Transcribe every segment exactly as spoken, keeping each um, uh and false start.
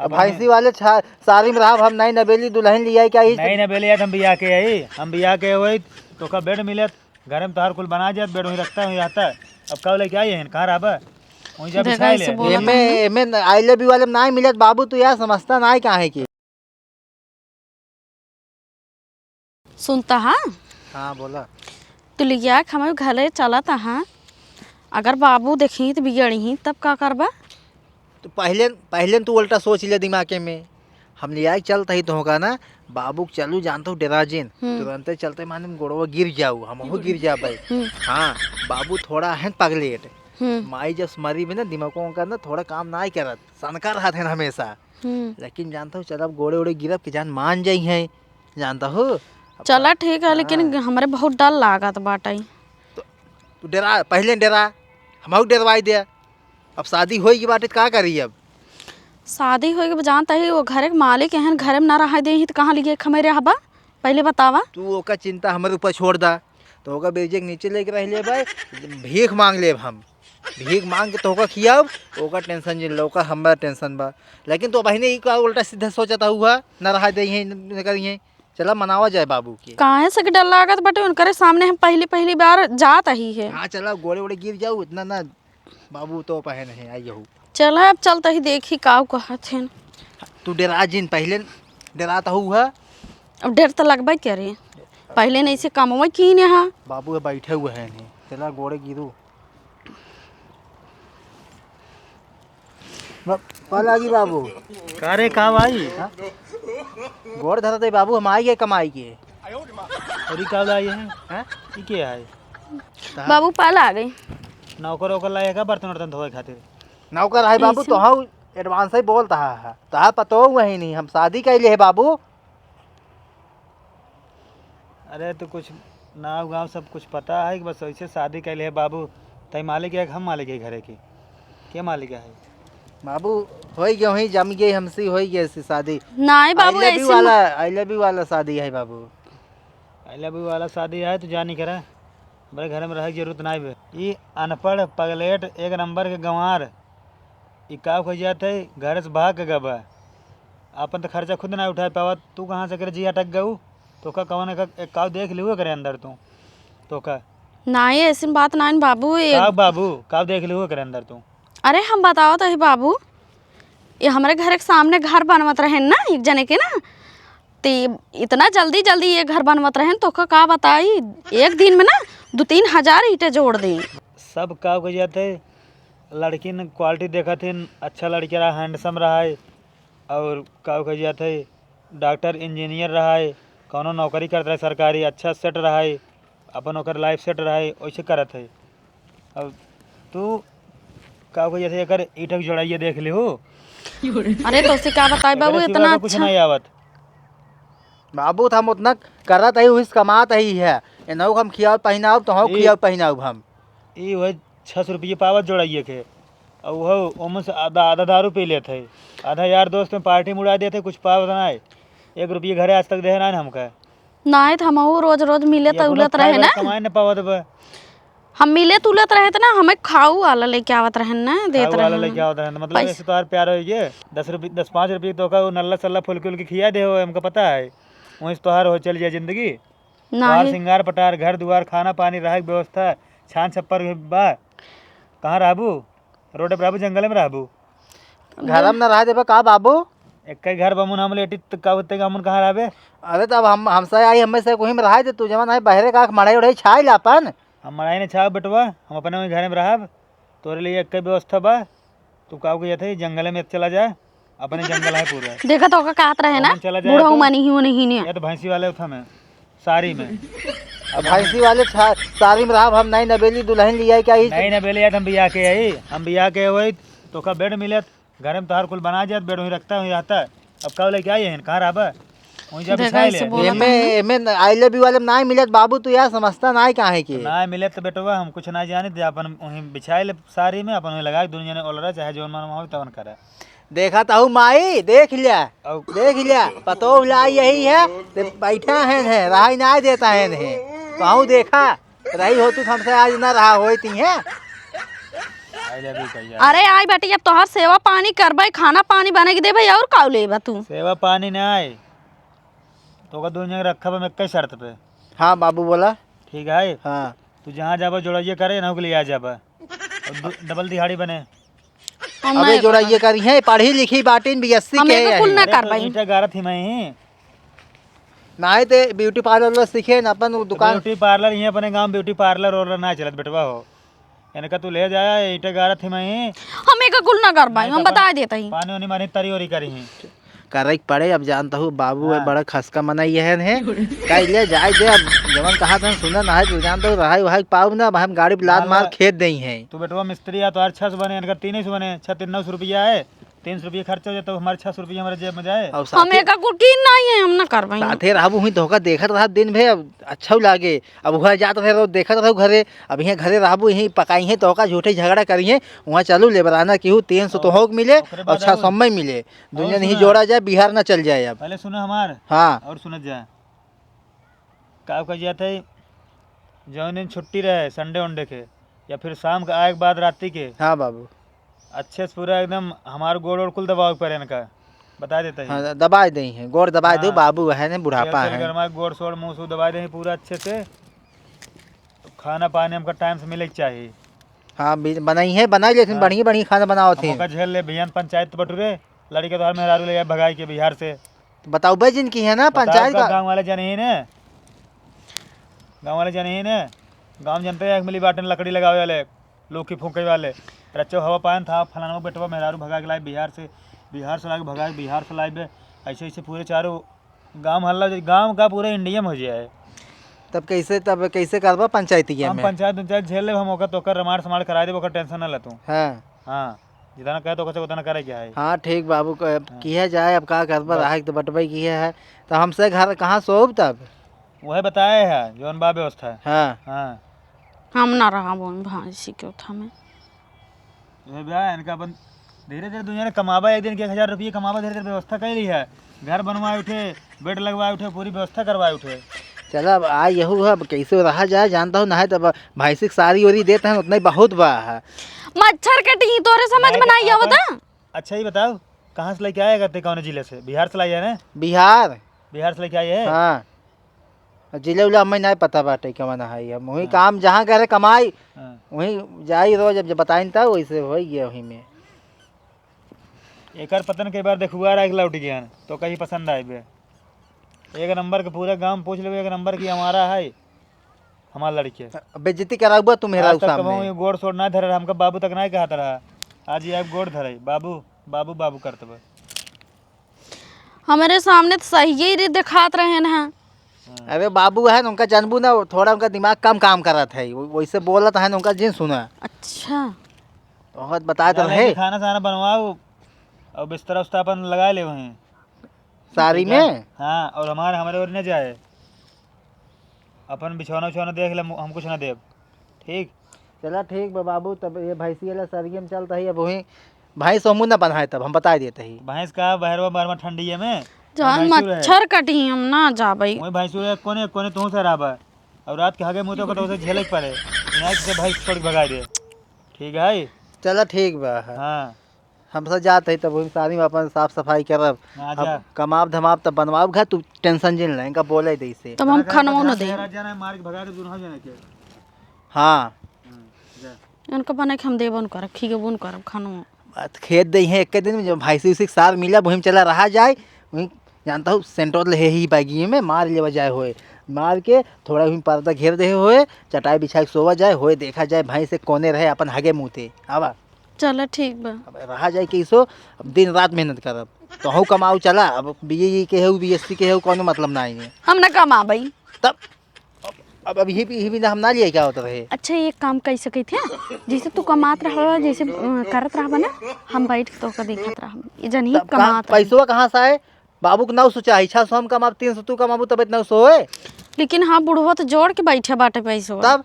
अब भैंसी वाले छा-, साड़ी में रहब हम, नई नवेली दुलहिन लियाई का ही? नई नवेली यार, हम बियाह के आई, हम बियाह के होई, तोका बेड मिलत, घरे में तोहार कुल बना जात, बेड वहीं रखता, वहीं रहता। अब का लेके आई है, कहाँ रहबा? वहीं जा देखा बिछाई ऐसे ले। बोला एमे, था। एमे न-, I love you वाले में नाई मिलत बाबू, तू यार समझता नाई काहे के। सुनता हा? हाँ, बोला। तू लिया के हमारे घरे चलत हा, अगर बाबू देखी तो बिगड़ी ही, तब का करबा? तो पहले, पहले तू उल्टा सोच ले दिमागे में। हम लिया के चलत ही तो होगा ना, बाबू के चलू जानत हो डेरा जिन, हम्म। तुरंते चलते माने गोड़वा गिर जाऊ, हमहू गिर जाबे। हम्म। हाँ, बाबू थोड़ा है पगलेट। हम्म। माई जब मरी भी ना, दिमागों का ना थोड़ा काम ना ही करत, सनका रहत है हमेशा। हम्म। लेकिन जानत हो, चलब गोड़े ओड़े गिरब के जान मान जाई है, जानत हो। अब चला का-, ठीक है, लेकिन हाँ। हमरे बहुत डर लागत बाटे। तो तू डेरा, पहले डेरा, हमहू डेरवाई दे। अब शादी होई के बाटे, त का करी अब? शादी होई के जानत ही, वो घरे के मालिक एहन घरे में ना रहे देही, त कहाँ लिगे खमे रहबा? पहले बतावा। तू ओका चिंता हमरे ऊपर छोड़ दा। तो ओका बेजे के नीचे लेके रह लेबे, भीख मांग लेब हम। भीख मांग के तोहका खियाब, ओका tension जिन लो, ओका हमरा tension बा। लेकिन तू बहिने ई का उल्टा सीधा सोचत हुआ, ना रहा देही, न करिहे। चला मनावा जाए बाबू के। काहे से कि डर लागत बाटे, उनकरे सामने हम पहली, पहली बार जात ही है। हाँ, चला गोड़े ओड़े गिर जाऊ, इतना ना बाबू तो पहन है, आई यहू। चला अब चलत ही देखी का कहत हैं। तू डेरा जिन, पहले डेरात हुआ। अब डर तो लगबे करे, पहले नहीं से कमवे कीने हा। बाबू बैठे हुए हैं नहीं, चला गोड़े गिरू। ब-, पा लागी बाबू। का रे, का भाई? हाँ? गोड़ धरत है बाबू, हम आई गए कमाई के। और ई का लाई है? हाँ? ई के है? बाबू, पा लागे। नौकर ओकर लाए का बर्तन उर्तन धोए खातिर? नौकर है बाबू, ऐसे तो हाँ advance ही बोल तहा है। तहा पतो वही नहीं, हम शादी कैले है बाबू। अरे, तो कुछ नाव गाँव सब कुछ पता है कि बस ऐसे शादी कैले है बाबू? तई मालिक है कि हम मालिक है घरे के? के मालिक है? बाबू, होई गए, वहीं जम गए, हमसे होई गए से शादी। नाई बाबू, I love you ऐसे वाला, I love you वाला शादी है बाबू। I love you वाला शादी है, तू जानी करा। हमरे घर में रहे के जरूरत नाई बे। ई अनपढ़, पगलेट, एक नंबर के गंवार, ई का कह जात है, घर से भाग के गबा। आपन तो खर्चा खुद ना उठाए पावत, तू कहाँ से करे जी अटक गऊ? तो का कवन का, एक काव देख लियो करे अंदर तू। तो का? नाई, ऐसी बात नाई बाबू, ये का बाबू, काव देख लियो करे अंदर तू? अरे, हम बतावत ही बाबू, ये हमरे घर के सामने घर बनवत रहे ना एक जने के ना, ते इतना जल्दी जल्दी ये घर बनवत रहेन, तोका का बताई, एक दिन में ना दो तीन हजार ईंटे जोड़ दे। सब का हो जाते, लड़किन quality देखत हिन, अच्छा लड़का रहा, handsome रहा है, और का हो जाते, डॉक्टर इंजीनियर रहा है, कौनो नौकरी करत रहे सरकारी, अच्छा set रहा है, अपन ओकर life set रहा है, वैसे करत है। अब तू का हो जाते, एकर ईंटक जोड़ाइए देख ले हो। अरे, तोसे का बताई बाबू, एकरे सिवा इतना तो कुछ अच्छा। नहीं आवत। बाबू, त हम उतना करत ही, उहिस कमात ही है। एनहु हम खियाव पहिनाव, तोहू ई खियाव पहिनाव हम। ई वही छह सौ रुपये पावत जोड़ाइए के। और वो ओमन से आधा, आधा दारू पी लेत है। आधा यार दोस्त में party में उड़ा देत है, कुछ पावत ना है। एक रुपये घरे आज तक दे ना है हमका। नाहीं, त हमहू रोज रोज मिले ये अपना तुलत रहे ना। कमाए न पावत बा। हम मिले तुलत रहे त ना, हमें खाऊ वाला लेके आवत रहे ना, देत खाऊ वाला रहे लेके ना। आवत रहे ना, मतलब पैसा। ऐसे तोहार प्यार हो गए, दस रुपये, दस पाँच रुपये तो का वो नल्ला सल्ला फुलकी उलकी खिया दे हो, हमका पता है, वहीं से तोहार हो चल जाए जिंदगी। तोहार नाहीं। सिंगार पटार, घर दुआर, खाना पानी, रहे के व्यवस्था, छान छप्पर भी बा। कहाँ रहबू? रोड पर रहबू, जंगल में रहबू? घर में ना रह देबा का बाबू? एक ही घर बमुन हम लेटी त का होते, हमन कहाँ रहबे? अरे तब हम, हमसे आई, हमें से कोई में रह दे, तू जवन है बहरे का मड़ाई उड़ाई छाई ला अपन। हम मड़ाई ने छाव बेटवा, हम अपने वही घर में रहब। तोरे लिए एक ही व्यवस्था बा, तू का हो जाते जंगल में चला जा, अपने जंगल है पूरा। देखा तो ओका कहत रहे ना, ओमन चला जाए बूढ़ा तो। मानी ही वो नहीं ने। या तो भैंसी वाले उठा में, साड़ी में। अब भैंसी वाले छा-, साड़ी में रहब हम, नई नवेली दुलहिन लियाई का ही? नई नवेली यार, हम बियाह के आई, हम बियाह के वही तो का बेड मिलत, घर में तोहार कुल बना जात, बेड वहीं रखता, वहीं रहता। अब का लेके आई है, कहाँ रहबा? वहीं जा देखा बिछाए ऐसे ले। बोला एमे, था। एमे न-, I love you वाले में नाहीं मिलत बाबू, तू यार समझता नाहीं काहे के? नाहीं मिलत तो बेटवा, हम कुछ नाहीं जाने, दे अपन वहीं बिछाए ले साड़ी में, अपन वहीं लगा के दोनों जने ओलरा, चाहे जौन मन हो तवन करा। देखा तो हूँ माई, देख लिया, और देख लिया, पतोह लाई यही है, ते बैठा है, है, रहाई नाहीं देता है, है। तो हूँ देखा, रही हो तू हमसे आज ना रहा होई ती है। अरे आई बेटी, अब तोहार सेवा पानी करबे, खाना पानी बने के देबे, और का लेबा तू? सेवा पानी ना आए, तोका दोनों जने रखब हम एक्के शर्त पे। हाँ बाबू बोला। ठीक है। हाँ। तू जहाँ जाबा जोड़ाइए करे, ना के लिए आ जाबा। और दु-, डबल दिहाड़ी बने। हम अबे नहीं जोड़ाइए करी है, पढ़ी लिखी बाटिन, बीएससी हम के एगो है। कुल ना अरे तो करबई। ईंटा गारत ही मैं ही। नाहीं ते ब्यूटी पार्लर वाला सीखे न अपन उ दुकान। ब्यूटी पार्लर इहाँ अपने गाँव ब्यूटी पार्लर और ना चलत बेटवा हो। इनका तू ले जाए, ईंटे गारत ही मैं ही। हम एका कुल ना करबई, नहीं हम तो अपन बता देत ही। पानी उनी मारी तरी ओरी करी ही। करे के पड़े, अब जानत हूँ बाबू है हाँ। बड़ा खसका मनई है ने। कह ले जाए दे, अब जवन कहा था सुना ना है, तू जानत हूँ रहाई वहाई पाऊ ना, अब हम गाड़ी पे लाद मार खेत देई है। तू बेटवा मिस्त्री आ तो हर छह सौ बने, इनका तीन सौ बने, छह तीन नौ सौ रुपया है। तीन सौ रुपया खर्चा हो जाए, तब हमारे छह सौ रुपया हमारे जेब में जाए। अब हम साथे एका कुल की नहीं है, हम ना करबई। साथे रहबू हुई तोहका देखत रहब दिन भे, अब अच्छा लागे। अब वहाँ जात रहे रोज देखत रहू घरे, अब यहाँ घरे रहबू, यहीं पकाई है तोहका, झूठे झगड़ा करी है। वहाँ चलू लेबराना की हूँ, तीन सौ तो और होक मिले ओकरे और बाद छह सौ और में मिले, दुनिया और नहीं सुना। जोड़ा जाए, बिहार ना चल जाए अब। पहले सुना हमार। हाँ। और सुनत जाए। का कह जात है, जौन दिन छुट्टी रहे, संडे उंडे के, या फिर शाम के आए के बाद राती के, हाँ बाबू। अच्छे से पूरा एकदम हमार गोड़ ओड़ कुल दबावे के पड़े इनका, बता देते ही। हाँ, दबाए देई है, गोड़ दबाए दे हाँ। बाबू, है ने बुढ़ापा तेल, तेल है। गरमा के गोड़ सोड़ मुँह सूह दबाए देई पूरा अच्छे से। तो खाना पानी हमका टाइम से मिले के चाही। हाँ, बी-, बनाई है, बनाई, लेकिन हाँ। बढ़िया, बढ़िया खाना बनावत हम है। ओका झेल ले, बिहान पंचायत बटुरे, लड़के तोहार मेहरारू ले जाए भगाई के बिहार से। तो बताओ भाई जिनकी है ना बताओ पंचायत का का। गाँव वाले जने ही ने, गाँव वाले जने ही ने, गाँव जनते हैं, एक मिली बाटन लकड़ी लगावे वाले, लोग की फूंके वाले, रच्चो हवा पायन था, फलाना बेटवा मेहरारू भगा के लाए बिहार से, बिहार से लाके भगा के बिहार से लाए बे, ऐसे, ऐसे पूरे चारों गाँव हल्ला हो जाए, गाँव का पूरा इंडिया में हो जाए। तब कैसे, तब कैसे करबा पंचायती हम में? पंचायत, पंचायत झेल लेब हम, ओकर, तो ओकर रमाड़ समाड़ करा देब, ओकर टेंशन ना ले तू। हाँ। हाँ, जितना कहे तो ओकर से उतना करे के है। हाँ, ठीक बाबू, क-, हाँ। किया जाए, अब का करबा, बस। रहा तो बटबे किया है। तो हमसे घर कहाँ सोब तब? वही बताए है, जौन बा व्यवस्था। हाँ। हाँ। हम ना रहा वो भैंसी के उठा में। ये बा, इनका अपन धीरे धीरे दुनिया ने कमाबा, एक दिन के एक हजार रुपये कमाबा, धीरे धीरे व्यवस्था कर ली है। घर बनवाए उठे, बेड लगवाए उठे, पूरी व्यवस्था करवाए उठे। चला, अब आ यहू है, अब कैसे रहा जाए, जानता हूँ, ना है तब भैंसी के सारी ओरी देते हैं, उतना ही बहुत बा है। मच्छर कटी, तोरे समझ में नहीं आवत है? अच्छा, ये बताओ, कहाँ से लेके आए करते, कौन जिले से? बिहार से लाई है ना? बिहार। बिहार से लेके आए है? हाँ। जिले उले हमें नहीं पता बाटे, कवन है, हम वही हाँ। काम जहाँ करे कमाई, हाँ। वहीं जाई रोज, अब जब बताइन तब वैसे हो गया वहीं में। एकर पतन के बार देखुआ रहा, एक लौट गया, तो कहीं पसंद आए बे। एक नंबर के पूरे गांव पूछ लेबे, एक नंबर की हमारा है, हमार लड़के। बेइज्जती कराउबा तू मेहरारू आज तक सामने। कबहूँ ये गोड़ सोड़ ना धरे, हमका बाबू तक ना कहत रहा, आज ये अब गोड़ धरे, बाबू, बाबू, बाबू करत बा। हमरे सामने तो सही ही रे देखात रहे हैं। हाँ। अरे बाबू है, उनका जानबू ना, थोड़ा उनका दिमाग कम काम करत है, वो-, वैसे बोलत है, उनका जिन सुना। अच्छा। बहुत बताए तो जाने रहे। कि खाना साना बनवाओ और बिस्तरा उस्तरा अपन लगा ले वहीं। साड़ी ठीक है? में? हाँ, और हमारे, हमारे ओर न जाए। अपन बिछौना उछौना देख ले, हम कुछ ना देब। ठीक? चला ठीक बा बाबू, तब ये भैंसी वाला सरगी में चलता ही, अब वहीं भैंस हमू ना बन्हाए, तब हम बताए देते ही। भैंस का बहरवा बहरवा ठंडिये में, जौन भैंसू रहे। मच्छर कटी हम ना जाबई। वही भैंसू रहे, कोने, कोने तू से रहबा। और रात के हगे मुँह तो कतो से झेले के पड़े। नहीं तो भैंस छोड़ के भगा दे। ठीक है? चला ठीक बा। हाँ। हम सब जात हई, तब वही सानी में अपन साफ सफाई करब। हाँ, अब जा। कमाब धमाब तब बनवाब घर, तू टेंशन जिन ले, इनका बोले दे से। तब हम चला, चला, खानवा न चला, दे। चला, चला, मार के भगा दे, दुनहु जने के। हाँ। हाँ, जा। उनका बना के हम देबो न करब, खिएबो न करब खानवा। बात खेत दे हैं एक दिन में, जब भैंसी उसी के सार मिला, वहीं चला रहा जाए, वहीं जानता हूँ सेंटर ले ही बैगिए में मार लेवा जाए होए, मार के थोड़ा वहीं पर्दा घेर दे होए, चटाई बिछा के सोवा जाए होए, देखा जाए भैंस से कोने रहे अपन हगे मुँहते। आवा। चला ठीक बा। अब रहा जाए कि सो, अब दिन रात मेहनत करब, तोहू कमाऊ चला, अब बीए के है, बीएससी के है, कोनो मतलब ना है। हम ना कमाबई। तब अब, अब, अब यही भी, यही भी ना हम ना लिए क्या होता रहे। अच्छा, एक काम कर सके थे, जैसे तू कमात रहबा, जैसे, अ, करत रहबा ना, हम बैठ के तोहका देखत रहब। ये जन ही तब कहाँ, कमात रहे। पैसवा कहाँ से आए? बाबू के नाव सोचा है, छह सौ हम कमाब, तीन सौ तू कमाबू, तब इतना सौ होए। लेकिन हाँ, बुढ़वा तो जोड़ के बैठे बाटे पैसवा। तब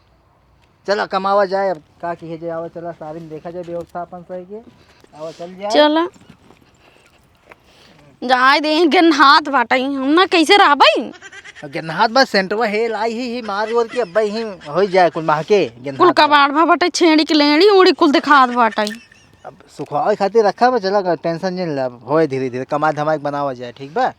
चला कमावा जाए, अब का किहे जाए, आवा चला सारी में देखा जाए व्यवस्था अपन सही के, आवा चल जाए। चला। जाए दे, इनके हाथ बाटई, हम ना कैसे रहबई? गेंदहात बा सेंटवा हे लाई ही, ही मार ओर के अब्बा ही होइ जाए कुल महके। गेंदहात कुल बा। कबाड़ में बटे छेड़ी के लेड़ी उड़ी कुल दिखात बाटे। अब सुखवावे खातिर रखा बा, चला टेंशन जिन ले, अब होए धीरे धीरे कमा धमा के बनावा जाए, ठीक बा?